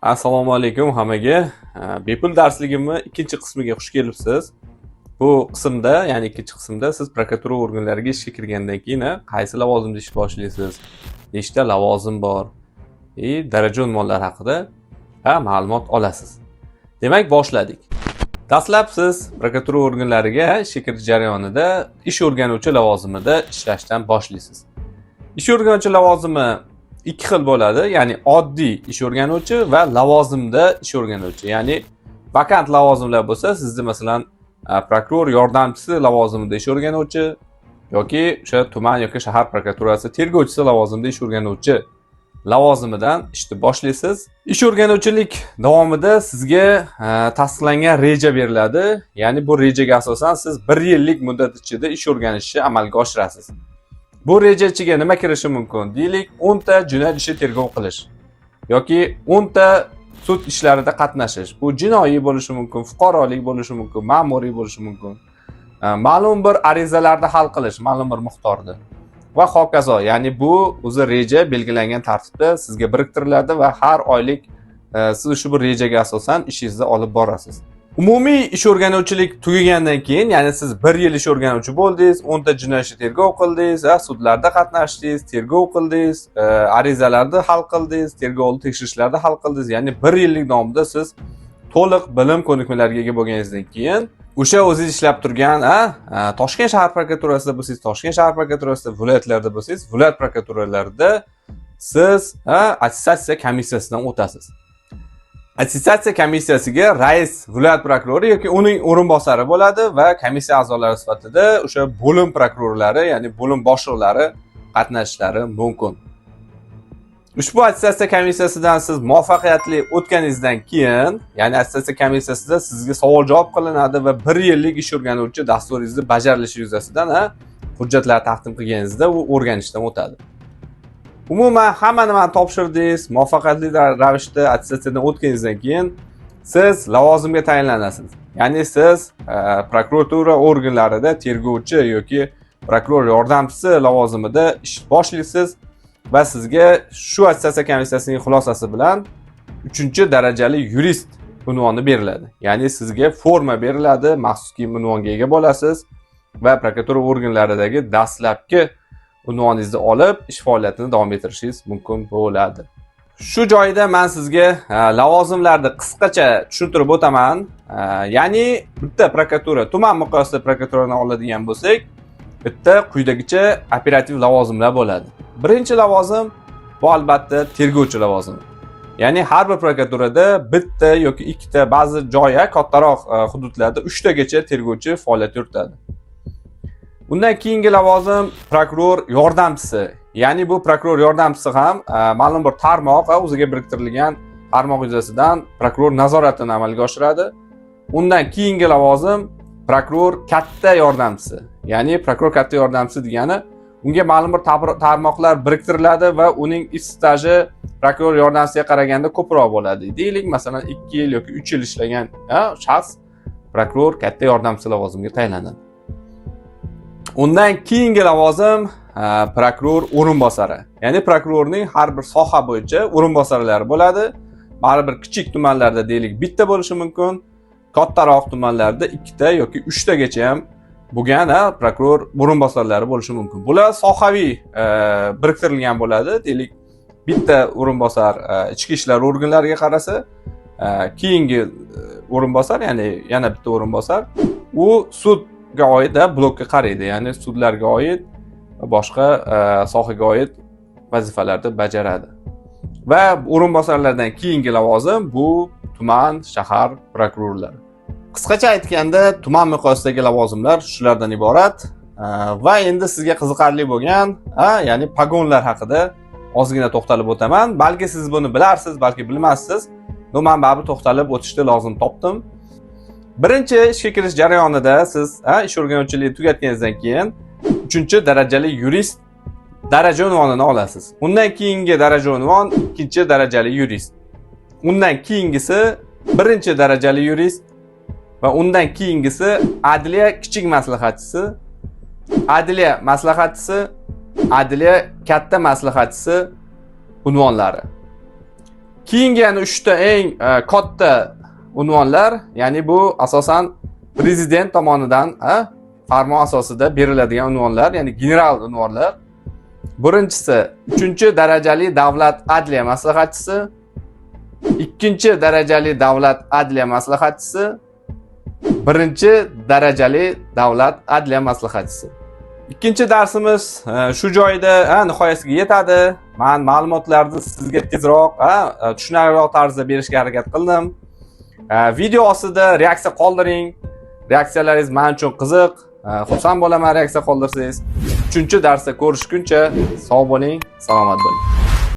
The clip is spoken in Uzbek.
Assalomu alaykum hammaga. Bepul darsligimni ikkinchi qismiga xush kelibsiz. Bu qismda, ya'ni ikkinchi qismda siz prokuratura organlariga ishga kirgandan keyin qaysi lavozimda ish boshlaysiz, nechta lavozim bor и daraja unvonlar haqida ma'lumot olasiz. Demak, boshladik. Dastlab siz prokuratura organlariga ishga kirish jarayonida ish o'rganuvchi lavozimida ishlashdan boshlaysiz. Ish o'rganuvchi lavozimi ikki xil bo'ladi, ya'ni oddiy ish o'rganuvchi va lavozimda ish o'rganuvchi. Ya'ni vakant lavozimlar bo'lsa, sizni, masalan, prokuror yordamchisi lavozimida ish o'rganuvchi yoki o'sha tuman yoki shahar prokuraturasi tergovchisi lavozimida ish o'rganuvchi lavozimidan ishni boshlaysiz. Ish o'rganuvchilik davomida sizga tasdiqlangan reja beriladi. Ya'ni bu rejaga asosan siz bir yillik muddat ichida ish o'rganishni amalga oshirasiz. Bu reja ichiga nima kirishi mumkin? Deylik, 10 ta jinoyat ishi tergov qilish yoki 10 ta sud ishlarida qatnashish. Bu jinoiy bo'lishi mumkin, fuqarolik bo'lishi mumkin, ma'muriy bo'lishi mumkin. Ma'lum bir arizalarni hal qilish, ma'lum bir miqdorda va hokazo. Ya'ni bu o'zi reja belgilangan tartibda sizga biriktiriladi va har oylik siz ushbu bir rejaga asosan ishingizni olib borasiz. Umumiy ish o'rganuvchilik tugagandan keyin, ya'ni siz bir yil ish o'rganuvchi bo'ldingiz, 10 ta jinoyat ishi tergov qildingiz, sudlarda qatnashdingiz, tergov qildingiz, arizalarni hal qildingiz, tergov tekshirishlarni hal qildingiz. Ya'ni bir yillik davomida siz to'liq bilim ko'nikmalarga ega bo'lganingizdan keyin o'sha o'zingiz ishlab turgan Toshkent shahar prokuraturasida bo'lsangiz, Toshkent shahar prokuraturasida, viloyatlarda bo'lsangiz, viloyat prokuraturalarida siz attestatsiya komissiyasidan o'tasiz. Attestatsiya komissiyasiga rais viloyat prokurori yoki uning o'rinbosari bo'ladi va komissiya a'zolari sifatida o'sha bo'lim prokurorlari, ya'ni bo'lim boshliqlari qatnashishlari mumkin. Ushbu attestatsiya komissiyasidan siz muvaffaqiyatli o'tganingizdan keyin, ya'ni attestatsiya komissiyasida sizga savol javob qilinadi va bir yillik ish o'rganuvchi dasturingizni bajarilishi yuzasidan hujjatlar taqdim qilganingizda u o'rganishdan o'tadi. Umuman hamma nimani topshirdingiz, muvaffaqiyatli ravishda attestatsiyadan o'tganingizdan keyin siz lavozimga tayinlanasiz. Ya'ni siz prokuratura organlarida tergovchi yoki prokuror yordamchisi lavozimida ish boshlaysiz va sizga shu attestatsiya komissiyasining xulosasi bilan uchinchi darajali yurist unvoni beriladi. Ya'ni sizga forma beriladi, maxsus kiyim unvonga ega bo'lasiz va prokuratura organlaridagi dastlabki unvoningizni olib, ish faoliyatini davom ettirishingiz mumkin bo'ladi. Shu joyda man sizga lavozimlarni qisqacha tushuntirib o'taman. Ya'ni bitta prokuratura, tuman miqyosida prokuraturani oladigan bo'lsak, bitta quyidagicha operativ lavozimlar bo'ladi. Birinchi lavozim bu albatta tergovchi lavozimi. Ya'ni har bir prokuraturada bitta yoki ikkita, ba'zi joyi kattaroq hududlarda uchtagacha tergovchi faoliyat yuritadi. Undan keyingi lavozim prokuror yordamchisi. Ya'ni bu prokuror yordamchisi ham ma'lum bir tarmoq, o'ziga biriktirilgan tarmoq yuzasidan prokuror nazoratini amalga oshiradi. Undan keyingi lavozim prokuror katta yordamchisi. Ya'ni prokuror katta yordamchisi degani unga ma'lum bir tarmoqlar biriktiriladi va uning ish staji prokuror yordamchisiga qaraganda ko'proq bo'ladi. Deylik, masalan, 2 yil yoki 3 yil ishlagan shaxs prokuror katta yordamchisi lavozimiga tayinlanadi. Undan keyingi lavozim prokuror o'rinbosari. Ya'ni prokurorning har bir soha bo'yicha o'rinbosarlari bo'ladi. Bari bir kichik tumanlarda, deylik, bitta bo'lishi mumkin. Kattaroq tumanlarda ikkita yoki uchtagacha ham bo'lgan prokuror o'rinbosarlari bo'lishi mumkin. Bular sohaviy biriktirilgan bo'ladi. Deylik, bitta o'rinbosar ichki ishlar organlariga qarasa, keyingi o'rinbosar, ya'ni yana bitta o'rinbosar u sudga oid blokka qaraydi, ya'ni sudlarga oid va boshqa sohaga oid vazifalarni bajaradi. Va o'rinbosarlardan keyingi lavozim bu tuman, shahar prokurorlari. Qisqacha aytganda, tuman miqyosidagi lavozimlar shulardan iborat. Va endi sizga qiziqarli bo'lgan, ya'ni pogonlar haqida ozgina to'xtalib o'taman. Balki siz buni bilarsiz, balki bilmassiz. Но man baribir to'xtalib o'tishni lozim topdim. Birinchi ishga kirish jarayonida siz ish o'rganuvchilikni tugatganingizdan keyin uchinchi darajali yurist daraja unvonini olasiz. Undan keyingi daraja unvon ikkinchi darajali yurist. Undan keyingisi birinchi darajali yurist va undan keyingisi adliya kichik maslahatchisi, adliya maslahatchisi, adliya katta maslahatchisi unvonlari. Keyingi, ya'ni uchta eng katta unvonlar, ya'ni bu asosan prezident tomonidan farmon asosida beriladigan unvonlar, ya'ni general unvonlar. Birinchisi uchinchi darajali davlat adliya maslahatchisi, ikkinchi darajali davlat adliya maslahatchisi, birinchi darajali davlat adliya maslahatchisi. Ikkinchi darsimiz shu joyda nihoyasiga yetadi. Man ma'lumotlarni sizga tezroq, tushunarliroq tarzda berishga harakat qildim. Video ostida reaksiya qoldiring. Reaksiyalaringiz men uchun qiziq. Xursand bo'laman reaksiya qoldirsangiz. Uchinchi darsda ko'rishguncha sog' bo'ling, salomat bo'ling.